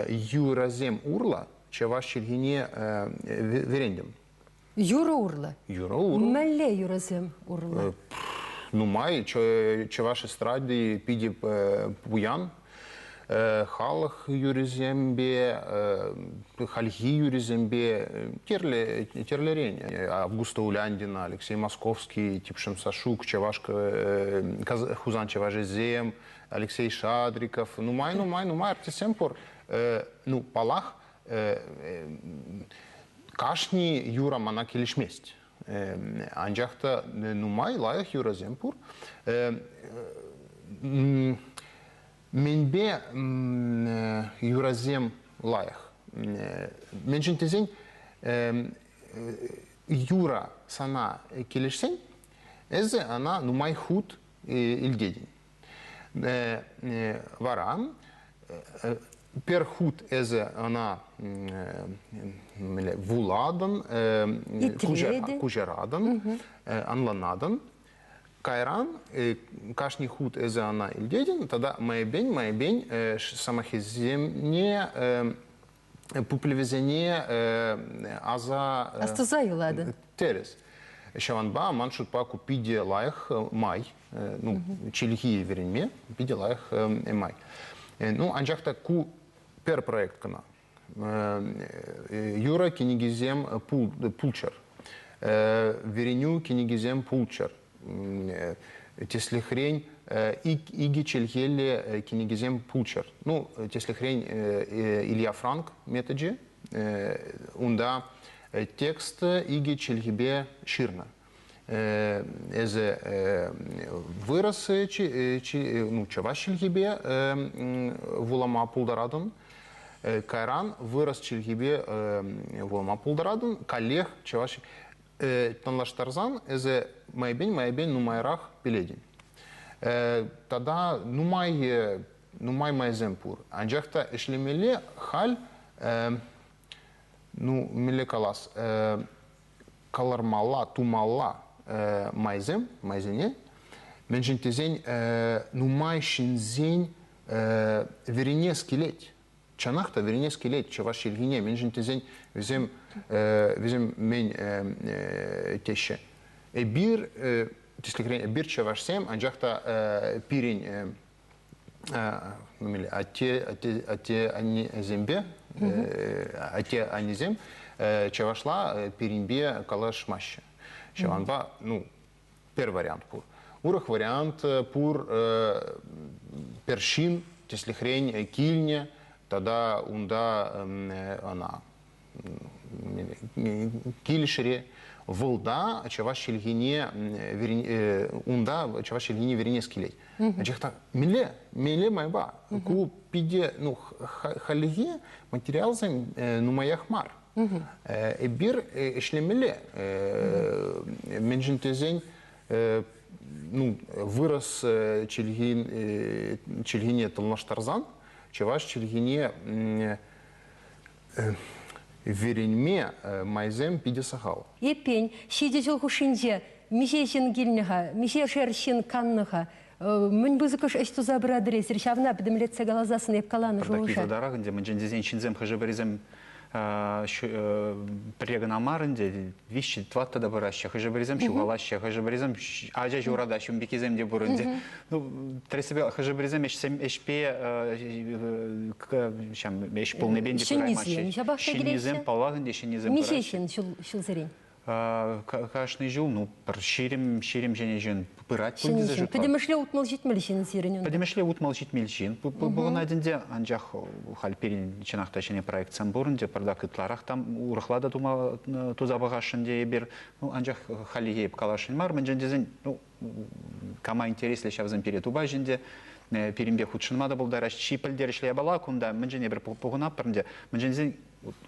S3: юрӑсем урлӑ чӑваш чӗлхине вӗрентӗм.
S1: Юрӑ урлӑ?
S3: Юрӑ урлӑ.
S1: Мӗнле юрӑсем урлӑ?
S3: Нумай. Чӑваш эстради питӗ пуян. Халӑх юрисемпе, хальхи юрисемпе тӗрлӗ тӗрлӗрен. Августа Уляндина, Алексей Московский, Типшем Сашук, Чӑваш Хусан чӑвашӗсем, Алексей Шадриков, нумай-нумай нумай артистсем пур. Ну, палах, кашни юра мана килӗшмест. Анчах та нумай лайӑх юрӑсем пур. Мӗнпе юрӑсем лайӑх? Мӗншӗн тесен юра сана килӗшсен, эсӗ ӑна нумай хут илтетӗн. Вара пӗр хут эсӗ ӑна вулатӑн, куҫаратӑн, ӑнланатӑн. Кайран кашни хут эсӗ ӑна илтетӗн тата майӗпен-майӗпен сӑмахӗсене пуплевӗсене аса
S1: Астуса юлатӑн.
S3: Тӗрӗс. Ҫавӑнпа ман шутпа ку питӗ лайӑх май, ну, чӗлхи вӗренме питӗ лайӑх май. Ну, анчах та ку пӗр проект кӑна. Юрӑ кӗнекисем пулччӑр. Вӗренӳ кӗнекисем пулччӑр. Тӗслӗхрен, икӗ чӗлхеллӗ кӗнекесем пулччӑр. Ну, тӗслӗхрен, Илья Франк меточӗ. Унта текст икӗ чӗлхепе ҫырнӑ. Эсӗ вырӑс, ну, чӑваш чӗлхипе вулама пултаратӑн. Кайран вырӑс чӗлхипе вулама пултаратӑн, каллех чӑваш танлаштарсан эсӗ майӗпен-майӗпен нумайрах пӗлетӗн. Тата нумай нумай майсем пур. Анчах та ӗҫлемелле халь, ну, мӗнле калас, кӑлармалла, тумалла майсем, майсене. Мӗншӗн тесен нумай ҫынсен вӗренес килет. Чӑнах та вӗренес килет чӑваш чӗлхине. Мӗншӗн тесен вӗсем вӗсем мӗн теҫҫӗ. Эпир, тӗслӗхрен, эпир чӑвашсем, анчах та пирӗн атте, атте, атте аннесемпе, атте аннесем чӑвашла пирӗнпе калаҫмаҫҫӗ. Ҫавӑнпа, ну, пӗр вариант пур. Урӑх вариант пур пӗр ҫын, тӗслӗхрен, килнӗ тата унта ӑна килӗшре вӑлта чӑваш чӗлхине унта чӑваш чӗлхине вӗренес килет. Анчах та мӗнле, мӗнле майпа? Ку питӗ, ну, хальлӗхе материалсем нумаях мар. Эпир ӗҫлемелле. Мӗншӗн тесен, ну, вырӑс чӗлхин, чӗлхине танлаштарсан, чӑваш чӗлхине вӗренме майсем питӗ сахал.
S1: Эппин, ҫичӗ ҫул хушшинче миҫе ҫын килнӗ-ха, миҫешер ҫын каннӑ-ха? Мӗн пысӑкӑш ӗҫ туса пыратӑр эсир? Ҫавна пӗтӗмлетсе каласассӑн эп каланӑ шухӑша.
S2: Пӗртак ӗнтӗ, мӗншӗн тесен ҫынсем хӑшӗ-пӗрисем пӗрре кӑна мар ӗнтӗ, виҫҫӗ, тӑваттӑ та пыраҫҫӗ, хӑшӗ-пӗрисем ҫухалаҫҫӗ, хӑшӗ-пӗрисем ача ҫуратаҫҫӗ, ун пеккисем те пур ӗнтӗ. Ну, тӗрӗссипе, хӑшӗ-пӗрисем ӗҫсем ӗҫпе ӗҫ пулнипе те пыраймаҫҫӗ.
S1: Ҫапах та
S2: Ҫӗннисем, паллах ӗнтӗ, ҫӗннисем
S1: Миҫе ҫын ҫулсерен?
S2: Кашни ҫул, ну, пӗр 20, 20 ҫӗнӗ ҫын пырать пуль тесе шутлап.
S1: Пӗтӗмӗшле 60-70 ҫын сирӗн унта.
S2: Пӗтӗмӗшле 60-70 ҫын пухӑнать ӗнтӗ, анчах халь пирӗн чӑнах та ҫӗнӗ проектсем пур ӗнтӗ, пӑртак ытларах там урӑхла та тума туса пӑхасшӑн те эпир. Ну, анчах хальлӗхе эп каласшӑн мар, мӗншӗн тесен, ну, кама интереслӗ ҫавсем пире тупаҫ ӗнтӗ, пирӗнпе хутшӑнма та пултараҫ. Чи пӗлтерӗшлӗ япала кунта, мӗншӗн эпир пухӑнатпӑр ӗнтӗ, мӗншӗн тесен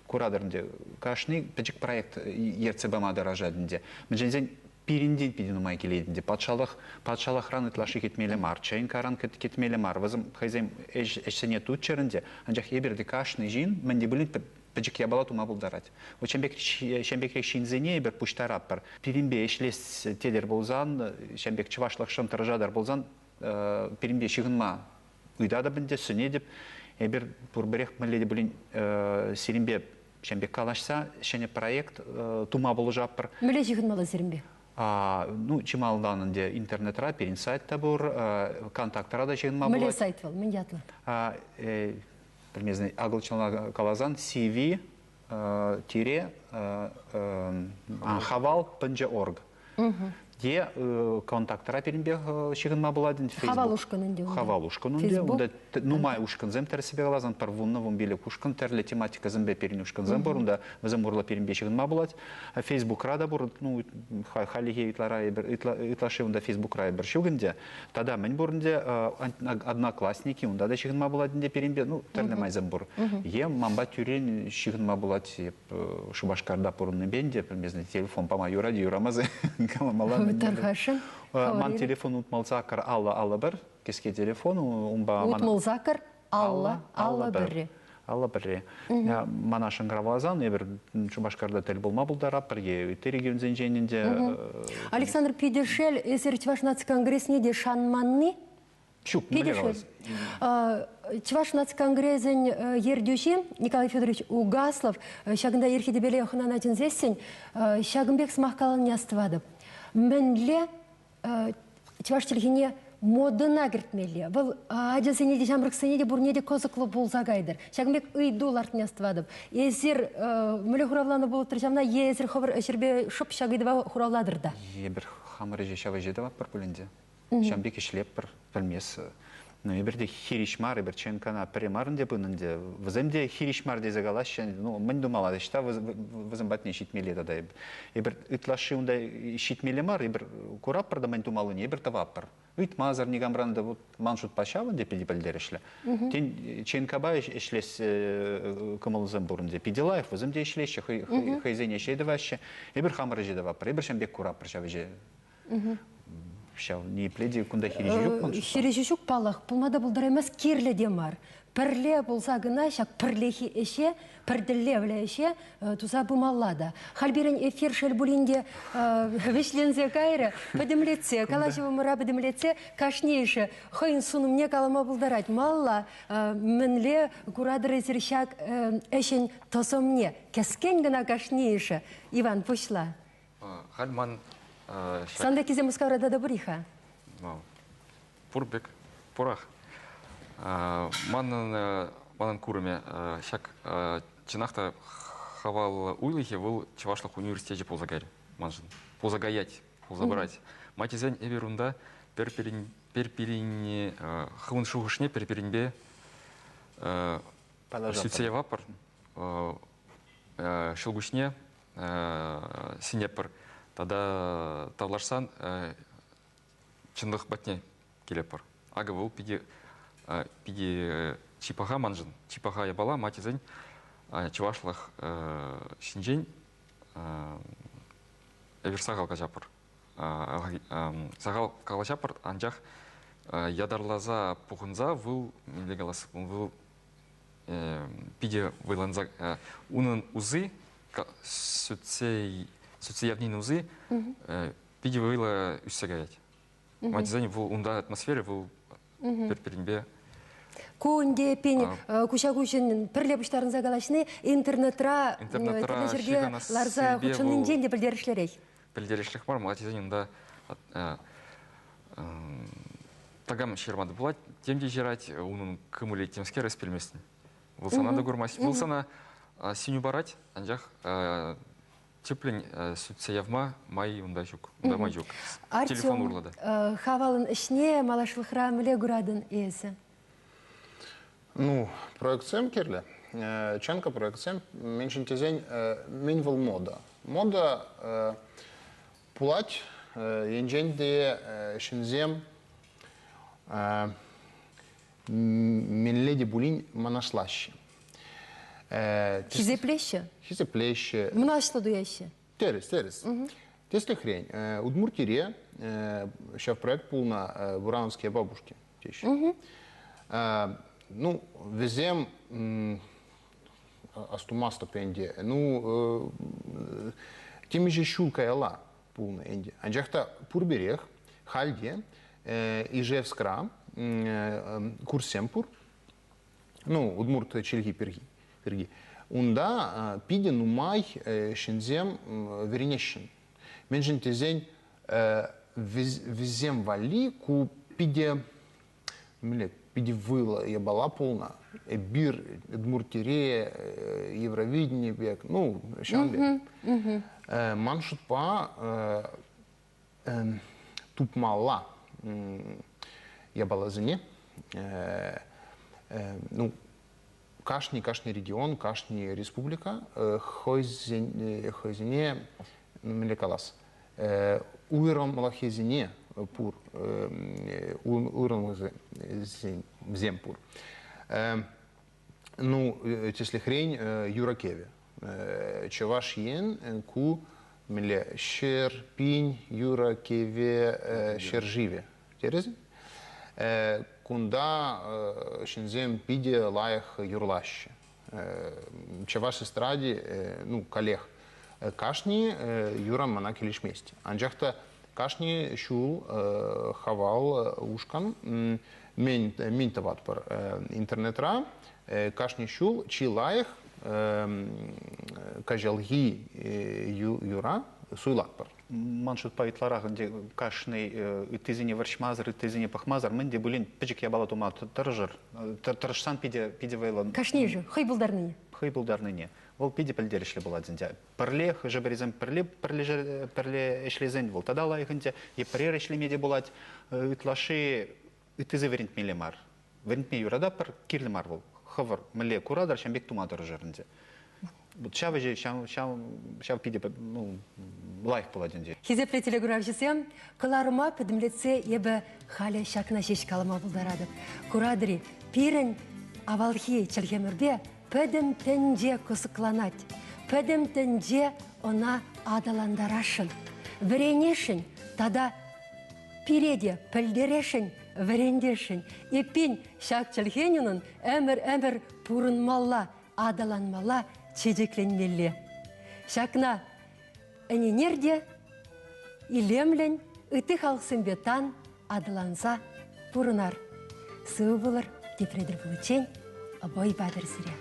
S2: куратӑр ӗнтӗ, кашни пӗчӗк проект ертсе пыма тӑрӑшать ӗнтӗ. Мӗншӗн тесен пирӗнтен питӗ нумай килет ӗнтӗ. Патшалӑх, патшалӑхран ытлашши кӗтмелле мар, ЧНКран кӗтмелле мар. Вӗсем хӑйсем ӗҫсене туччӑр ӗнтӗ, анчах эпир те кашни ҫын мӗн те пулин пӗчӗк япала тума пултарать. Вот ҫавӑн пекрех ҫынсене эпир пуҫтаратпӑр. Пирӗнпе ӗҫлес тетӗр пулсан, ҫавӑн пек чӑвашлӑхшӑн тӑрӑшатӑр пулсан, пирӗнпе ҫыхӑнма ыйтатӑп ӗнтӗ, сӗнетӗп. Эпир пурпӗрех мӗнле те пулин сирӗнпе ҫавӑн пек калаҫса ҫӗнӗ проект тума пулӑшатпӑр.
S1: Мӗнле ҫыхӑнмалла сирӗнпе?
S2: Ну, чи малтан ӗнтӗ интернетра пирӗн сайт та пур, контактра та ҫырӑнма
S1: Мӗнле
S2: пулать.
S1: сайт вӑл? Мӗн ятлӑ?
S2: Пӗлмесен, акӑлчанла каласан CV тире хавал пӑнчӑ орг. Е контактра пирӗнпе ҫыхӑнма пулать.
S1: Хавал ушкӑн ӗнтӗ.
S2: Хавал ушкӑн ӗнтӗ. Унта нумай ушкӑнсем тӗрӗссипе каласан пӗр вуннӑ-вунпилӗк ушкӑн тӗрлӗ тематикӑсемпе пирӗн ушкӑнсем пур. Унта вӗсем урлӑ пирӗнпе ҫыхӑнма пулать. Фейсбукра та пур. Ну, хальлӗхе ытлара эпир ытлашши унта Фейсбукра эпир ҫук ӗнтӗ. Тата мӗн пур ӗнтӗ Одноклассники унта та ҫыхӑнма пулать ӗнтӗ пирӗнпе. Ну, тӗрлӗ майсем пур. Е манпа тӳрен ҫыхӑнма пулать. Шупашкарта пурӑннипе ӗнтӗ, пӗлмесен телефон пама юрать, юрамасан каламалла.
S1: Тархасшӑн.
S2: Ман телефон утмӑл сакӑр аллӑ аллӑ пӗр, кӗске телефон, унпа...
S1: 68 аллӑ аллӑ пӗрре.
S2: Аллӑ пӗрре. Мана шӑнкӑравласан эпир Шупашкарта тӗл пулма пултаратпӑр е ытти регионсенчен ӗнтӗ.
S1: Александр Питӗшел, эсир Чӑваш наци конгресне те шанманни?
S2: Ҫук, мӗнле калас?
S1: Чӑваш наци конгресӗн ертӳҫи Николай Федорович Угаслов ҫакӑнта ирхи тӗпеле хӑнана чӗнсессӗн ҫакӑн пек сӑмах каланине астӑватӑп. Мӗнле чӑваш чӗлхине модӑна кӗртмелле. Вӑл ачасене те, ҫамрӑксене те пурне те кӑсӑклӑ пулса кайтӑр. Ҫакӑн пек ыйту лартнине астӑватӑп. Эсир мӗнле хуравланӑ пулӑттӑр ҫавна е эсир хӑвӑр ӗҫӗрпе шӑп ҫак ыйтӑва хуравлатӑр та?
S2: Эпир хамӑр ӗҫе ҫав ӗҫе тӑватпӑр пуль ӗнтӗ. Ҫавӑн пек ӗҫлетпӗр, пӗлмес. Ну, эпир те хирӗҫ мар, эпир ЧНКна пӗрре мар ӗнтӗ пынӑ ӗнтӗ. Вӗсем те хирӗҫ мар тесе калаҫҫӗ. Ну, мӗн тумалла, ӑҫта вӗсем патне ҫитмелле тата? Эпир ытлашши унта ҫитмелле мар, эпир куратпӑр та мӗн тумаллине, эпир тӑватпӑр. Ыйтмасӑр никамран та вот ман шутпа ҫав ӗнтӗ питӗ пӗлтерӗшлӗ. Тен, ЧНКпа ӗҫлес кӑмӑлсем пур ӗнтӗ. Питӗ лайӑх, вӗсем те ӗҫлеҫҫӗ, хӑйсен ӗҫе тӑваҫҫӗ. Эпир хамӑр ӗҫе тӑватпӑр, эпир ҫавӑн пек куратпӑр ҫав ӗҫе. Ҫав ниепле те кунта хирӗҫӳ ҫук ман шутпа.
S1: Хирӗҫӳ ҫук паллах, пулма та пултараймасть, кирлӗ те мар. Пӗрле пулса кӑна ҫак пӗрлехи ӗҫе, пӗр тӗллевлӗ ӗҫе туса пымалла та. Халь пирӗн эфир шел пулин те вӗҫленсе кайрӗ. Пӗтӗмлетсе, калаҫӑвӑмӑра пӗтӗмлетсе кашнийӗшӗ хӑйӗн сунӑмне калама пултарать. Малла мӗнле куратӑр эсир ҫак ӗҫӗн тӑсӑмне? Кӗскен кӑна кашнийӗшӗ. Иван, пуҫла.
S10: Халь ман
S1: Сан пеккисем Мускавра тата пур-и-ха?
S10: Пур пек, пурах. Манӑн манӑн курӑмӗ ҫак чӑнах та Хавал уйлӑхӗ вӑл Чӑвашлӑх университечӗ пулса кайрӗ маншӑн. Пулса каять, пулса пырать. Ма тесен эпир унта пӗр-пӗрин пӗр-пӗрин хӑвӑн шухӑшне пӗр-пӗринпе сӳтсе явапӑр. Ҫӑлкуҫне сӗнетпӗр тата тавлашсан чӑнлӑх патне килетпӗр. Акӑ вӑл питӗ питӗ чи паха маншӑн, чи паха япала, ма тесен чӑвашлӑх ҫинчен эпир сахал калаҫатпӑр. Сахал калаҫатпӑр, анчах ятарласа пухӑнса вӑл, мӗнле калас, вӑл питӗ вӑйланса унӑн уси сӳтсе сӳтсе явнин уси питӗ вӑйлӑ ӳссе каять. Ма тесен вӑл унта атмосфера вӑл пӗр-пӗринпе
S1: Ку ӗнтӗ эппин куҫа-куҫӑн пӗрле пуҫтарӑнса калаҫни интернетра тӗрлӗ ҫӗрте ларса хутшӑннинчен те пӗлтерӗшлӗрех.
S10: Пӗлтерӗшлех мар, ма тесен унта такам ҫырма та пулать, тем те ҫырать, унӑн кӑмӑлӗ темскер эс пӗлместӗн. Вӑл сана та курмасть. Вӑл сана сӗнӳ парать, анчах тӗплӗн сӳтсе явма май унта ҫук. Унта май ҫук. Телефон урлӑ та.
S1: Хавалӑн ӗҫне малашлӑхра мӗнле куратӑн эсӗ?
S3: Ну, проектсем кирлӗ. Чӑнкӑ проектсем, мӗншӗн тесен, мӗн вӑл мода? Мода пулать, енчен те ҫынсем мӗнле те пулин мӑнаҫлаҫҫӗ.
S1: Хисеплеҫҫӗ?
S3: Хисеплеҫҫӗ.
S1: Мӑнаҫлӑ туяҫҫӗ?
S3: Тӗрӗс, тӗрӗс. Тӗслӗхрен, Удмуртире ҫав проект пулнӑ «Бурановские бабушки» теҫҫӗ. Ну, вӗсем астумастӑп ӗнтӗ. Ну, темиҫе ҫул каялла пулнӑ ӗнтӗ. Анчах та пурпӗрех халь те Ижевскра курссем пур. Ну, удмурт чӗлхи пирки. пирки. Унта питӗ нумай ҫынсем вӗренеҫҫӗ. Мӗншӗн тесен Вӗсем валли ку питӗ мӗнле питӗ вӑйлӑ япала пулнӑ. Эпир Удмуртире Евровидение пек, ну, ҫавӑн пек. Ман шутпа тупмалла япаласене. Ну, кашни, кашни регион, кашни республика хӑйсене, мӗнле калас, уйрӑмлӑхӗсене пур, уйрӑмлӑхсем пур. Ну, тӗслӗхрен, Юракеве. Чӑваш Ен ку мӗнле 100 000 юракеве ҫӗршывӗ терӗс. Кунта ҫынсем питӗ лайӑх юрлаҫҫӗ. Чӑваш эстради, ну, калех, кашни юра мана килӗшмест. Анчах та кашни ҫул Хавал ушкӑн мӗн тӑватпӑр интернетра, кашни ҫул чи лайӑх каҫалхи юра суйлатпӑр.
S2: Ман шутпа ытларах ӗнтӗ кашни ыттисене вӑрҫмасӑр, ыттисене пӑхмасӑр мӗн те пулин пӗчӗк япала тума тӑрӑшӑр. Тӑрӑшсан питӗ, питӗ вӑйлӑ.
S1: Кашнийӗшӗ хӑй пултарнине.
S2: Хӑй пултарнине. Вӑл питӗ пӗлтерӗшлӗ пулать ӗнтӗ. Пӗрле, хӑшӗ-пӗрисем пӗрле, пӗрле ӗҫлесен вӑл тата лайӑх ӗнтӗ. Е пӗрер ӗҫлеме те пулать. Ытлашши ыттисе вӗрентмелле мар. Вӗрентме юрататпӑр, кирлӗ мар вӑл. Хӑвӑр мӗнле куратӑр, ҫавӑн пек тума тӑрӑшӑр ӗнтӗ. Вот ҫав ӗҫе, ҫав питӗ, ну, лайӑх пулать ӗнтӗ.
S1: Хисеплӗ телекуравҫӑсем, кӑларӑма пӗтӗмлетсе эпӗ халӗ ҫакна ҫеҫ калама пултаратӑп. Куратӑр-и, пирӗн авалхи чӗлхемӗрпе пӗтӗм тӗнче кӑсӑкланать. Пӗтӗм тӗнче ӑна аталантарасшӑн, вӗренесшӗн тата пире те пӗлтересшӗн, вӗрентесшӗн. Эппин, ҫак чӗлхен унӑн ӗмӗр-ӗмӗр пурӑнмалла, аталанмалла, чечекленмелле. Ҫакна ӗненер те илемлӗн ытти халӑхсемпе тан аталанса пурӑнар. Сывӑ пулӑр, тепре тӗл пуличчен вӑй патӑр сире.